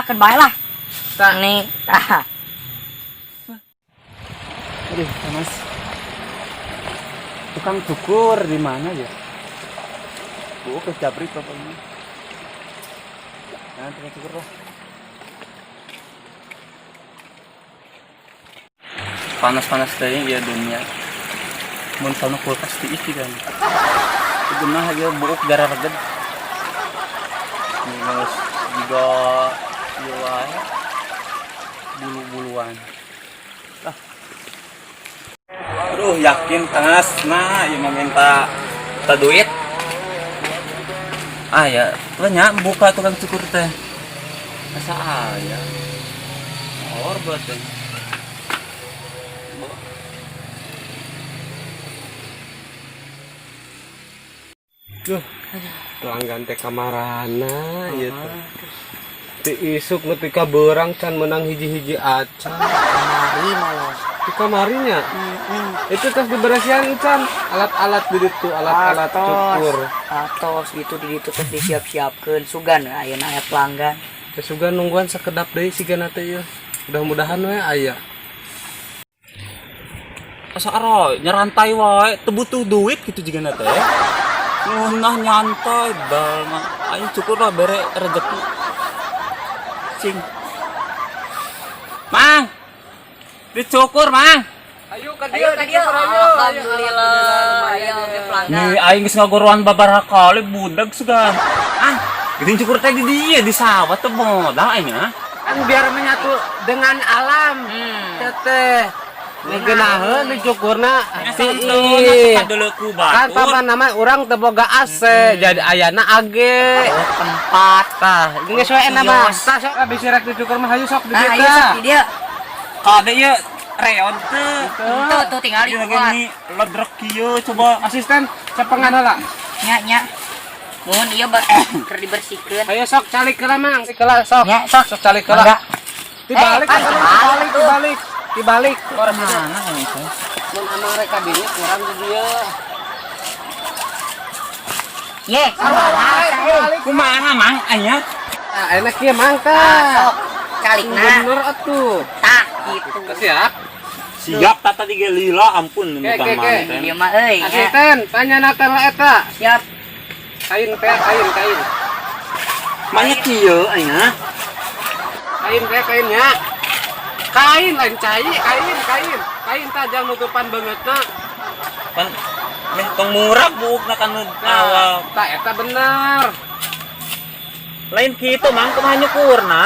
Ah, keun bae lah. Tah. Nih, tah. Aduh, panas. Tukang cukur di mana ya? Bu, ke Japri pokoknya. Nah, tukang cukur lah. Panas-panas teh ya dunia. Mun sono kulkas tiis kan. Itu mah ya buuk garareged. Geus jiga ieu wae. Bulu-buluan. Ah. Aduh, yakin tas nah ieu mah minta minta duit. Ah ya, nya buka tukang cukur teh. Asa aya. Molor banget teh. Duh, pelanggan teh kamarana ieu teh. Ti isuk nepi ka beurang can menang hiji-hiji acan. Kamari molor. Di kamarinya. Itu tos diberesihan can alat-alat di ditu, alat-alat cukur. Atos gitu di ditu tos disiap-siapkeun sugan ayeuna aya pelanggan. Teh sugan nungguan sakedap deui sigana teh ieu. Mudah-mudahan we aya. Asa aro nyerantai wae, teu butuh duit gitu jigana teh. Ngeunah nyantai bal mah. Aing cukur lah bere rezeki. Cing. Mang. Dicukur, Mang. Ayo ka Ayo ka dieu. Alhamdulillah. Aya oge pelanggan. Nih aing geus ngagoroan babaraha kali budak sugan. Ah, geuning cukur teh di dieu di sawah teh modal aing ah. Kan biar menyatu dengan alam. Teteh. Ngegenaheun dicukurna. Ih, ku Kan batur. papan nama urang teu boga AC, jadi ayana age. Oh, tempat. Tah, geus we enak mah. Kios. Tah sok bisi rek dicukur mah hayu sok di Nah, dieu ayo sok tah. di dieu. Kade ieu reon teu. Tuh, tuh tinggal Ieu dikuat. gini ledrek kieu coba. Asisten cepengan heula. Nya nya. Mun ieu keur dibersihkeun. Hayu sok calik heula Mang. Heula sok. Nya sok. Sok calik heula. Mangga. Dibalik, Eh, pan, dibalik, tuh. dibalik, dibalik. Mana kan itu? Mun amang rek ka dinya kurang di dieu. Ye, kumaha euy. Kumaha Mang aya? Nah, enak kieu Mang Tah, tah. sok calikna. Bener atuh. Tah gitu. Siap. Siap tata tiga lila ampun Ke, tukang ke, ke. manten. Ieu mah euy nya. Asisten, tanyanakeun lah eta. Siap. Kain teh, kain, kain. Manya kieu aing ah. Kain teh kainnya. Kain lain cai, kain, kain. Kain tajam nutupan beungeutna. Pan meh tong murah buukna kan nu awal. Tah eta bener. Lain kitu Mang kumaha nyukurna?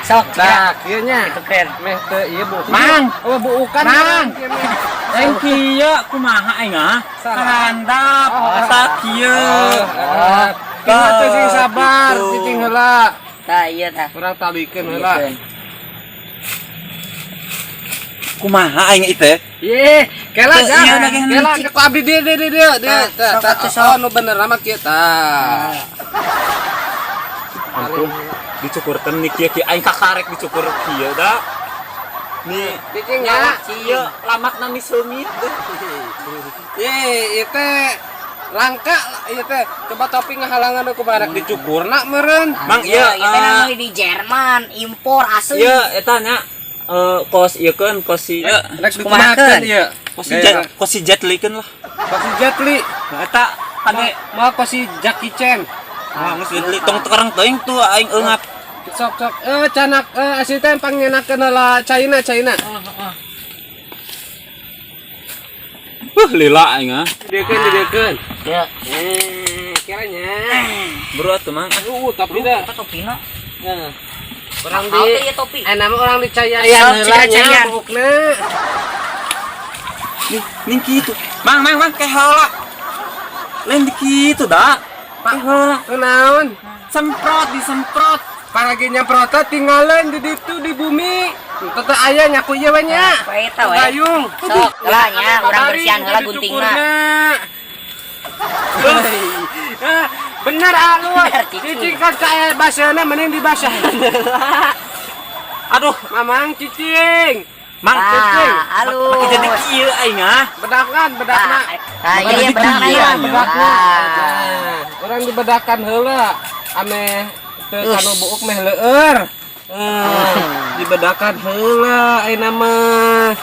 Sok, Nah, kieu nya. Itu keren. Meh teu ieu buuk. Mang. Oh, buukan Mang. kieu meh. Lain kieu kumaha aing ah? Salah. Handap, Oh, asa kieu. Oh, Kieu teh sing sabar, Gitu. cicing heula. Tah ieu tah. Urang talikeun heula. Kumaha aing ieu teh? Ye, kela Teu, jang. iya, lagi Kela ku abdi dieu dieu dieu dieu. Tah, Tah, sok tah, atuh, oh, nu bener mah kieu tah. Ampun, dicukurkeun nih kieu kieu aing kakarek dicukur kieu da. Nih, Cicing nya. kieu lamakna mi seungit. Ye, ieu teh langka ieu teh. Coba topi ngahalangan ku barak dicukurna meureun. Mang, ieu, ieu teh eh, namanya di Jerman, impor asli. Ieu eta nya kos ieu keun kos si ieu Rek Kumahakeun? dikumahakeun ieu. kos si Jet kos si Jet Li keun lah. Kos si Jet Li. Nah, eta kade Moal kos si Jackie Chan. ah geus Jet Li tong terang teuing tuh aing eungap. Sok sok canak asisten pangenakeun heula China China. Lila aing ah. Didiekeun didiekeun. Ya, Kiranya. Bro atuh Mang. Tapi dah. eta topina. Nah. Orang Mahal di teh ieu topi. Nama orang di Cayayan Sok, heula nya Cayayan. buukna. Nih, ning kitu. Mang mang mang ke heula. Lain di kitu da. Ke heula. Kunaon? Semprot disemprot. Paragi nyemprot teh tinggalan di ditu di bumi. Teu aya nyaku ieu we nya. Ku eta we. Gayung. Sok, heula nya urang bersihan heula guntingna. Ah, bener alus. Bener, cicing. Cicing kan ka aya baseuna mending dibasahan. Aduh, Mamang cicing. Mang cicing. Ah, alus. Make jadi kieu aing ah. Bedakan, bedakna. Tah, iya iya bedakna Iya, ya. Bedakna. Ah. Nah, urang dibedakan heula. Ameh teu Us. kanu buuk meh leueur. Ah, dibedakan heula ayeuna mah.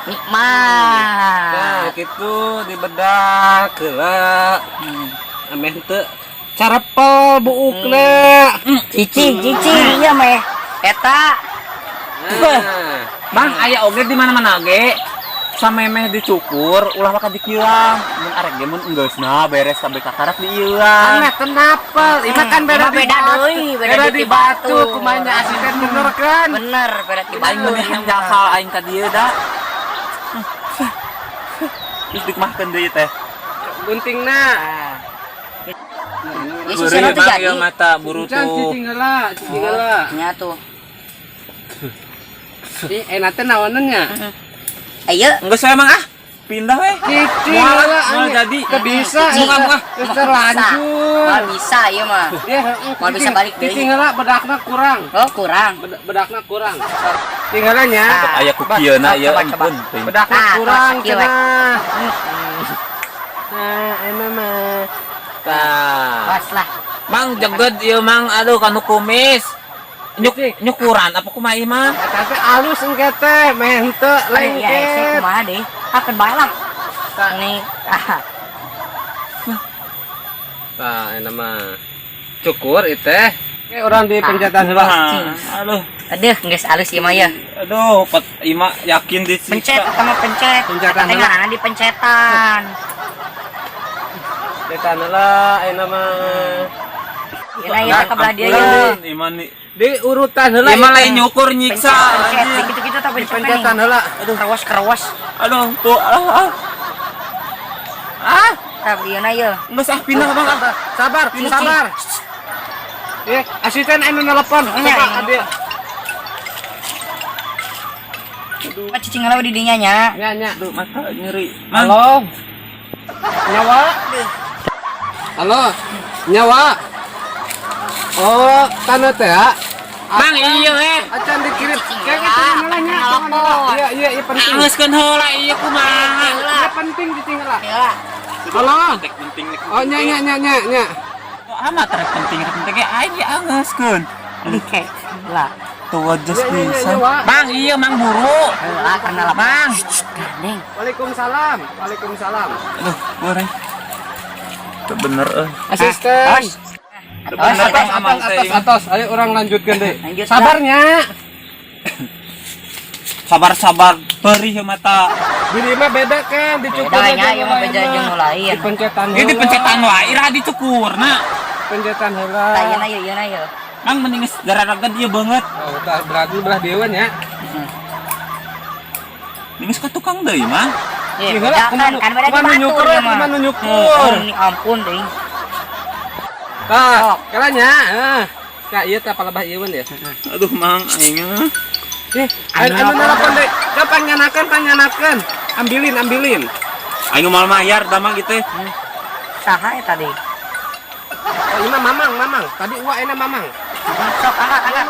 Nikmat. Nah, gitu dibedak heula. Ameh teu carepel buukna. Cicing, cicing iya meh. Eta. Nah, Bang, aya oge di mana-mana oge. Samemeh dicukur, ulah waka dikilang. Mun arek ge mun enggeusna beres kabeh kakarak diilang. Aneh kenapa? Ini kan beda Emang di beda batu. deui, beda Beda di di batu. batu. Kumanya asisten bener kan? Bener, beda di Aing batu. meureun jakal aing ka dieu da. Terus dikemahkeun deui teh. Guntingna. Ah. Ya sisirna tuh jadi. Ieu mata buru Can tuh. cicing heula, cicing heula. Nya tuh. Ih, enak teh naonan nya? Ayo. Enggak saya emang ah. Pindah we. Cicing Moal, heula moal aneh. jadi. Teu bisa. Cicing, ah. Geus terlanjur. Moal bisa ieu mah. Ya, heeh, Moal bisa cicing. balik deui. Cicing heula bedakna kurang. Oh, kurang. Bedakna kurang. Cicing heula nya. Ah. Aya ku kieuna ieu Coba, coba. ampun teuing. Bedakna Nah, kurang tos, kieu we. cenah. Nah, enak mah. Tah. Pas lah. Mang jeged ieu mang aduh kanu kumis. Nyukuran apa kumaha ieu mah? Eta teh alus engke teh, meh henteu Aduh, ya hese lengket. kumaha deh. Ah, keun bae lah. Nih. Ah. Tah, enak mah. Cukur ieu teh. Oke, urang di pencetan heula. Ah, aduh. Aduh, geus alus ieu mah ya. Aduh, pat ima yakin disiksa. Pencet eta mah pencet. Pencetan Eta teh heula. ngaranna di pencetan. Pencetan heula enak mah. Ieu ya ka belah dia ya. Ampun, Ima nih. Di urutan heula. Ima lain nyukur nyiksa. Pencet, pencet. Anjir. Gitu-gitu tah Di pencet. pencetan heula. Aduh, kerewas kerewas. Aduh, tuh ah. Ah. Ah, Tah ieu na ye. geus ah pindah Bang. ah. Sabar, sabar. Asisten anu nelpon. Iya, Coba iya. ambil. Aduh, cicing heula di dinya nya. Nya, nya. Aduh, mata nyeri. Mang, Halo. Nyawa. Halo. Nyawa. Oh, tanah teh ya. Mang iya eh. Acan dikirim. Cicing Kayak heula, gitu heula nya. acan nelpon. Iya, iya, iya penting. Angeuskeun heula ieu kumaha. Iya penting cicing heula. Heula. Halo. Rek penting rek. Oh, nya nya nya nya nya. Oh, amat rek penting ge aing ge angeuskeun. Oke. Lah. Tuh wajah Nya, nya, nya, pisan. nya, Wak. Mang iya mang buru. Heula karena lah. Mang. Gandeng. Waalaikumsalam. Waalaikumsalam. Aduh, goreng. Itu bener euy. Asisten. Tos. Bener, Tos, Atos, Bang. atos, atos, atos. Ayo urang lanjutkan deh. Lanjut, Sabarnya. Sabar-sabar perih mata. Diri mah beda kan, dicukur Beda nya, ieu mah beda jeung nu lain. Di pencetan Ini heula. pencetan wae ira dicukurna. Pencetan heula. Tah ieu na ye, ieu na ye. Mang mending geus dararageud ieu banget. Oh, tah berarti belah dewan ya. Mending geus ka tukang deui mang. Ye, Ih, beda heula, kan, kumaha kan beda di kumaha batu nyukur, ieu mah. kumaha nu nyukur. Oh, ini ampun deui. Tah, Sok. kalanya. Heeh. Tah ieu teh palebah ieu ya. Aduh mang aing mah. Eh, anu anu nelpon deui. Ka panyanakan, panyanakan. Ambilin, ambilin. Aing moal mayar da mang gitu. Saha eta deui? Oh, ieu mah mamang, mamang. Tadi uak enak mamang. Sok angkat, angkat.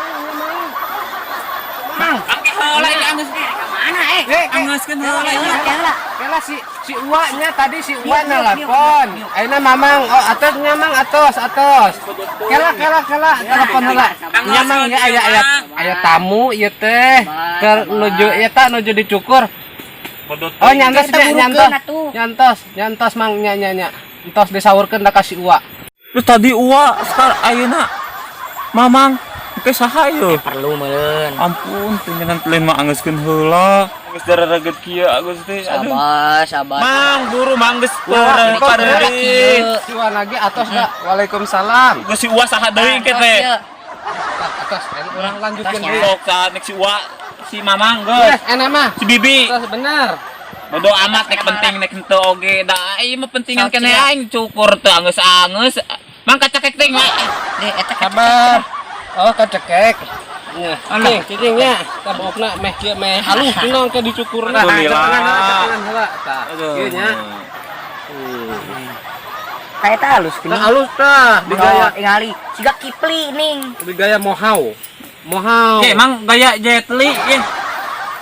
Mamang. Angke heula ieu angeus. Mana eh? Eh, eh, Angeuskeun heula ieu. Heula, heula. Kela si si uaknya tadi si uak Niuk, niuk, nelpon. niuk, niuk. Ayeuna mamang, oh atos nya mang atos, atos. Kela kela kela telepon heula. Nya mang ya aya aya aya tamu ieu teh keur nuju ieu ta nuju dicukur. Oh nyantos Kita nya burukeun nyantos. atuh. Nyantos, nyantos mang nya nya nya. Entos disaurkeun da ka si uak. Lu tadi uwa sekarang ayeuna mamang engke saha ieu? Perlu meureun. Ampun, tinggalan pelin mah angeuskeun heula. Geus dararageud kieu Agus teh. Aduh. Sabar, sabar. Mang buru mang geus Wah, pareuh. Si uak lagi atos da. Waalaikumsalam. Geus si uwa saha deui engke teh. Tos, ieu. Tah, atos ayeuna urang lanjutkeun Atasnya. deui. Sok saat nek si uwa si mamang geus. Eh, enak mah. Si bibi. Atos bener. Bodo amat nek penting nek henteu oge da ieu mah pentingan Sok, keneh cia. aing cukur teu angeus-angeus. Mang kacekek teh mah. Deh, eta Sabar. Oh, kacekek. Nya, Aduh. cicing, cicing nya. Tah buukna meh kieu meh alus cenah ke dicukurna. Alhamdulillah. Tangan heula, tah. Kieu nya. Kayak eta halus gini. Tah alus tah, digaya Oh, tingali. Siga Kipli ning. digaya mohau. Mohau. Oke, emang gaya Jet Li ye.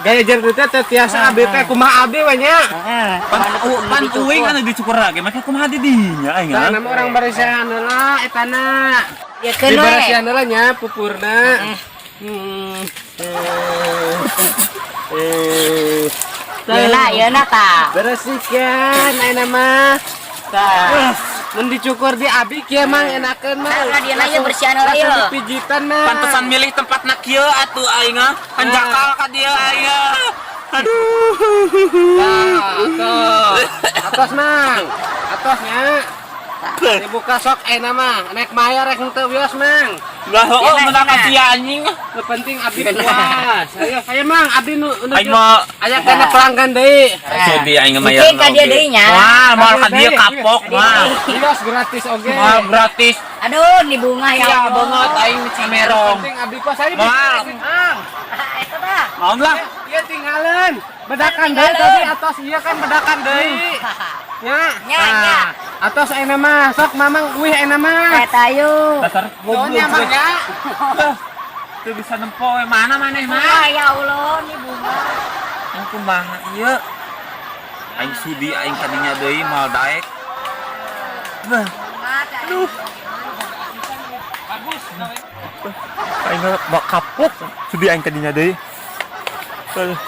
Gaya jeung teh teh tiasa abdi teh kumaha abdi we nya. Heeh. Pan pan uing anu dicukur lagi, make kumaha di dinya aing Tah ah. nama urang beresihan heula etana. Ya keun we. Diberesihan heula nya pupurna. Hmm. Eh. Yeuna, yeuna tah. Beresihkan ayeuna mah. Tah. Mun dicukur di abi kieu mang enakeun mah. Nah, dia ieu bersihan heula Langsung ieu. dipijitan mah. Pantesan milih tempat na kieu atuh aing ah. Hanjakal ka dieu aing ah. Aduh. Tah, atuh. Atos mang. Atos nya. Dibuka sok ayeuna mah. Nek mayar rek henteu wios mang. Lah oh Enak, menang enak. si anjing. Nu penting abi puas. Ayo, ayo mang, abi nu nu Aing mah aya kana pelanggan deui. sudi aing mayar. Mungkin ka dia deui nya. Wah, moal ka dia kapok mah. Wios gratis oge. Moal gratis. Aduh, ni bunga ya Iya Allah. banget aing camerong. Penting abdi puas ayo. Moal. Mang. Ah, eta tah. Naon lah? Iya tinggalan. Bedakan deui tadi atos iya kan bedakan deui. Nya. Nya, nya. Atos ayeuna mah sok mamang uih ayeuna mah. Eta ayo. Dasar Nuhun nya mang ya. Teu bisa nempo we mana maneh mah. Ah, ya Allah, ni bunga. Aing kumaha ieu? Aing sudi aing kadinya deui moal daek. Bah, Aduh. Bagus. aing bak kapok sudi aing kadinya deui. Aduh.